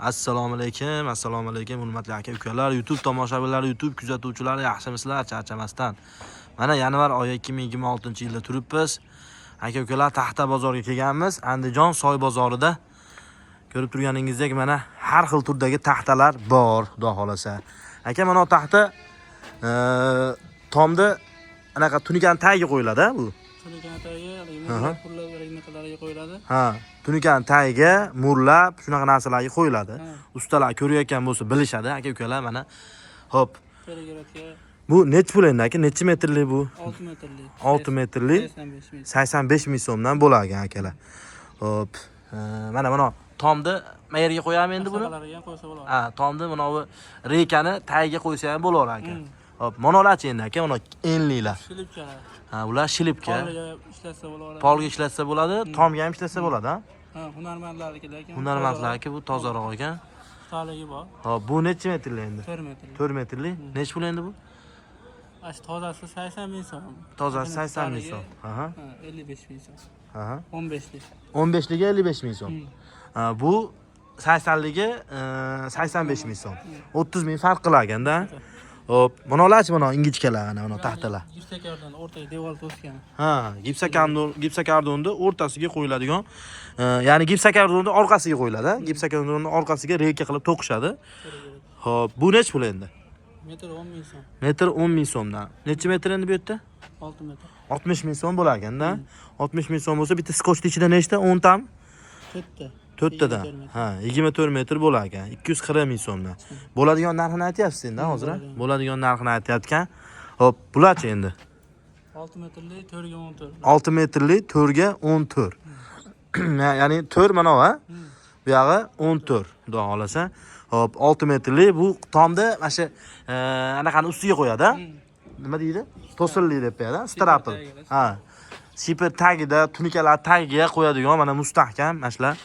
Assalomu alaykum, assalomu alaykum, hurmatli aka ukalar, YouTube tomoshabinlari, YouTube kuzatuvchilari, yaxshimisizlar, charchamasdan. Mana yanvar oyi 2026-yilda turibmiz. Aka ukalar, Taxta bozorga kelganmiz. Andijon soy bozorida ko'rib turganingizdek mana har xil turdagi taxtalar bor, xudo xolasa. Aka, mana bu taxta tomda anaqa tunukan tagiga qo'yiladi, bu. Tunukan tagiga haligi murlab, purlab anaqalarga qo'yiladi. Ha, tunukan tagiga murlab shunaqa narsalarga qo'yiladi. Ustalar ko'rayotgan bo'lsa bilishadi, aka ukalar mana. Xo'p, Перегородка. Bu nechi pul endi aka? Nechi metrli bu? 6 metrli. 6 metrli. 85 ming. 85 ming so'mdan bo'lar ekan akalar. Xo'p, mana tomni qayerga qo'yamiz endi buni? Masallarga ham qo'ysa bo'ladi. Ha, tomni mana bu reykani tagiga qo'ysa ham bo'lar ekan. Xo'p, manalarchi endi aka, mana enliklar. Shlipkalar. Ha, ular shlipka. Polga ishlatsa bo'ladi. Polga ishlatsa bo'ladi, tomga ham ishlatsa bo'ladi, ha? Ha, hunarmandlarniki lekin. Hunarmandlarniki bu tozaroq ekan. Ustaligi bor. Xo'p, bu nechi metrli endi? 4 metrli. 4 metrli. Nechi pul endi bu? Ash tozasi 80 ming so'm. Tozasi 80 ming Ustaligi, so'm. Aha. Ha, 55 ming so'm. Aha. 15lik. 15 ligi 55 ming so'm. Ha, bu 80 ligi 85 ming so'm. 30 ming farq qilar ekanda. Xo'p, manalarchi, mana ingichkalar, ana mana taxtalar. Gipsakardan o'rtaga devor to'sgan. Ha, gipsakardonni o'rtasiga qo'yiladigan, ya'ni gipsakardonni orqasiga qo'yiladi. Gipsakardonni orqasiga reyka qilib to'qishadi. Xo'p, bu nechi pul endi? Metr 10 ming so'm. Metr 10 ming so'mdan. Necha metr endi bu yerda? 6 metr. 60 ming so'm bo'lar ekanda. 60 ming so'm bo'lsa, bitta skochni ichida nechta? 10 tami? 4 ta. To'rttadan. 24 metr. Ha, 24 metr bo'lar ekan. 240 ming so'mdan. Bo'ladigan narxini aytyapsiz endi hozir, ha? Bo'ladigan narxini aytyapkan. Xo'p, bularchi endi? 6 metrli 4 ga 14. 6 metrli 4 ga 14. Ya'ni 4 mana bu, ha? Bu yog'i 14, xudo xolasa. Xo'p, 6 metrli bu tomda mana shu anaqani ustiga qo'yadi, ha? Nima deydi? To'sinli deb qo'yadi, strapel. Tagida. Ha. Shifer tagida, tunikalar tagiga qo'yadigan mana mustahkam mana shular.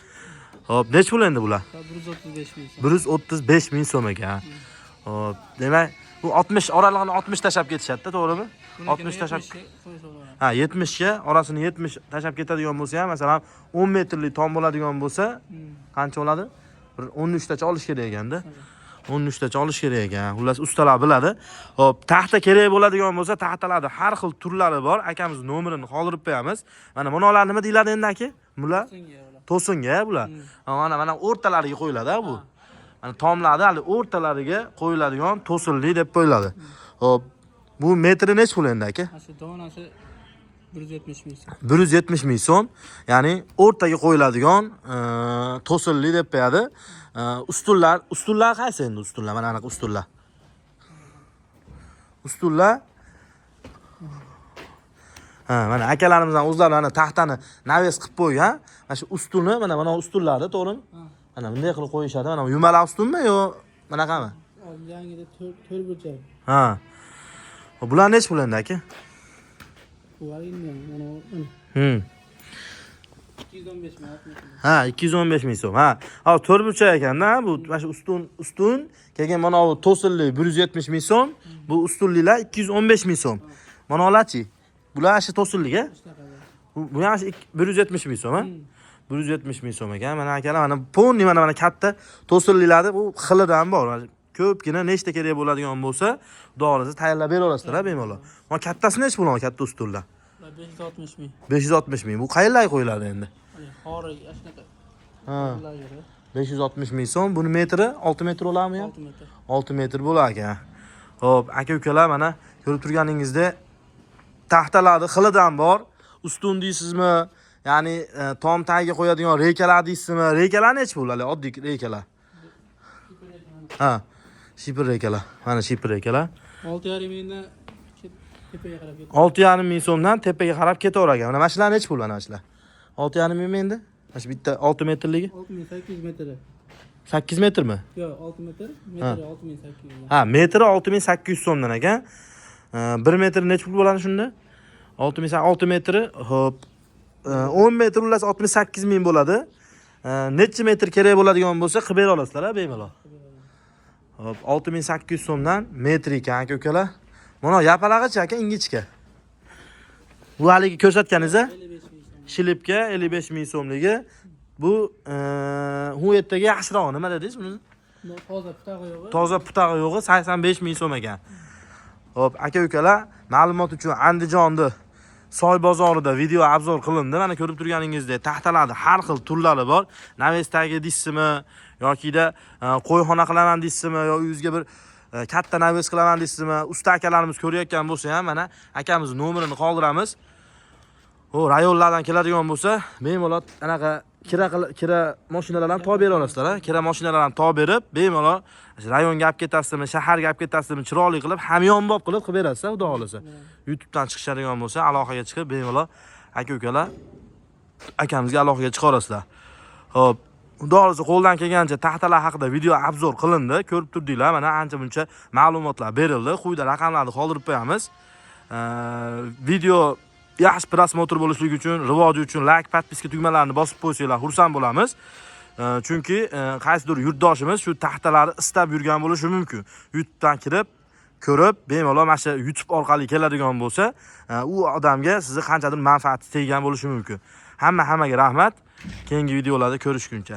Xo'p, nechi pul endi bular? 135 ming so'm. 135 ming so'm ekan. Xo'p, demak, bu 60 oralig'ini 60 tashlab ketishadi-da, to'g'rimi? 60 tashlab qo'ysa bo'ladi. Ha, 70 ga orasini 70 tashlab ketadigan bo'lsa ham, masalan, 10 metrli tom bo'ladigan bo'lsa, qancha bo'ladi? Bir 13 tacha olish kerak ekanda. 13 tacha olish kerak ekan. Xullas, ustalar biladi. Xo'p, taxta kerak bo'ladigan bo'lsa, taxtalarni har xil turlari bor. Akamiz nomerini qoldirib qo'yamiz. Mana bular nima deyiladi endi aka? Bular To'singa ular. to'singa bular. Mana o'rtalariga qo'yiladi bu. Mana tomlarni hali o'rtalariga qo'yiladigan to'sinli deb qo'yiladi. Xo'p, bu metri nechi pul endi aka? Mana shu donasi 170 ming so'm. 170 ming so'm, ya'ni o'rtaga qo'yiladigan to'sinli deb qo'yadi. Ustunlar qaysi endi ustunlar? Mana anaqa ustunlar. Ustunlar. Ha, mana akalarimizdan o'zlari mana taxtani навес qilib qo'ygan. Mana shu ustuni, mana ustunlarni, to'g'rimi? Mana bunday qilib qo'yishadi. Mana bu yumalaq ustunmi yo bunaqami? Yangida to'rt burchak. Ha. Bular nechi pul endi aka? Bu endi mana mana 215 ming, 60 ming. Ha, 215 ming so'm. Ha. Ha, to'rt burchak ekanda, bu mana shu ustun, keyin mana bu to'sinli 170 ming so'm, bu ustunlilar 215 ming so'm. Mana ularchi? Bular shu to'sinlik, a? Shunaqa. Bu ham shu 170 ming so'm, ha? 170 ming so'm ekan. Mana akalar, mana полный mana katta to'sinlilarni bu xilidan bor. Mana ko'pgina nechta kerak bo'ladigan bo'lsa, xudo xohlasa tayyorlab bera olasizlar, ha, bemalol. Mana kattasi nechi pul, katta ustunlar? Ular 560 ming. 560 ming. Bu qayerlarga qo'yiladi endi? Xorij shunaqa. Ha. Ularga 560 ming so'm. Buni metri 6 metr bo'ladimi yo? 6 metr. 6 metr bo'lar ekan. Xo'p, aka ukalar, mana ko'rib turganingizdek taxtalarni xilidan bor. Ustun deysizmi? Ya'ni tom tagiga qo'yadigan reykalar deysizmi? Reykalar nechi pul? Hali oddiy reykalar. Ha. Shifer reykalar. Mana shifer reykalar. 6,5 mingdan tepaga qarab ketdi. 6,5 ming so'mdan tepaga qarab ketaverar ekan. Mana shular nechi pul, mana shular? 6,5 mingmi endi? Mana shu bitta 6 metrligi? 6800 metri. 8 metrmi? Yo'q, 6 metr, metri 6800. Ha, metri 6800 so'mdan ekan. 1 metr nechi pul bo'ladi shunda? 6000 6 metri, xo'p. 10 metr ulasi 68 ming bo'ladi. Necha metr kerak bo'ladigan bo'lsa, qilib bera olasizlar, ha, bemalol. Xo'p, 6800 so'mdan metr ekan, aka ukalar. Mana yapalag'ichi aka, ingichka. Bu haligi ko'rsatganingiz, a? 55 ming so'm. Shlipka 55 ming so'mligi. Bu Huetdagi yaxshirog'i nima dedingiz buni? Toza putag'i yo'q. Toza putag'i yo'g'i 85 ming so'm ekan. Xo'p, aka ukalar, ma'lumot uchun Andijonni Soy bozorida video обзор qilindi. Mana ko'rib turganingizdek, taxtalarni har xil turlari bor. Навес tagi deysizmi yokida qo'yxona qilaman deysizmi yo uyingizga bir katta навес qilaman deysizmi? Usta akalarimiz ko'rayotgan bo'lsa ham mana akamiz nomerini qoldiramiz. O rayonlardan keladigan bo'lsa, bemalol anaqa kira mashinalar ham topib bera olasizlar, ha? Kira mashinalar ham topib berib, bemalol rayonga olib ketasizmi, shaharga olib ketasizmi, chiroyli qilib, hamyonbop qilib qilib berasiz, xudo xohlasa. YouTube'dan chiqishadigan bo'lsa, aloqaga chiqib, bemalol aka ukalar akamizga aloqaga chiqa olasizlar. Xo'p, xudo xohlasa qo'ldan kelgancha taxtalar haqida video обзор qilindi. Ko'rib turdinglar, mana ancha muncha ma'lumotlar berildi. Quyida raqamlarni qoldirib qo'yamiz. Video yaxshi просмотр bo'lishligi uchun, rivoji uchun лайк, подписка tugmalarini bosib qo'ysanglar xursand bo'lamiz. Chunki qaysidir yurtdoshimiz shu taxtalarni istab yurgan bo'lishi mumkin. YouTube'dan kirib, ko'rib, bemalol mana shu YouTube orqali keladigan bo'lsa, u odamga sizni qanchadir manfaati teggan bo'lishi mumkin. Hamma hammaga rahmat. Keyingi videolarda ko'rishguncha.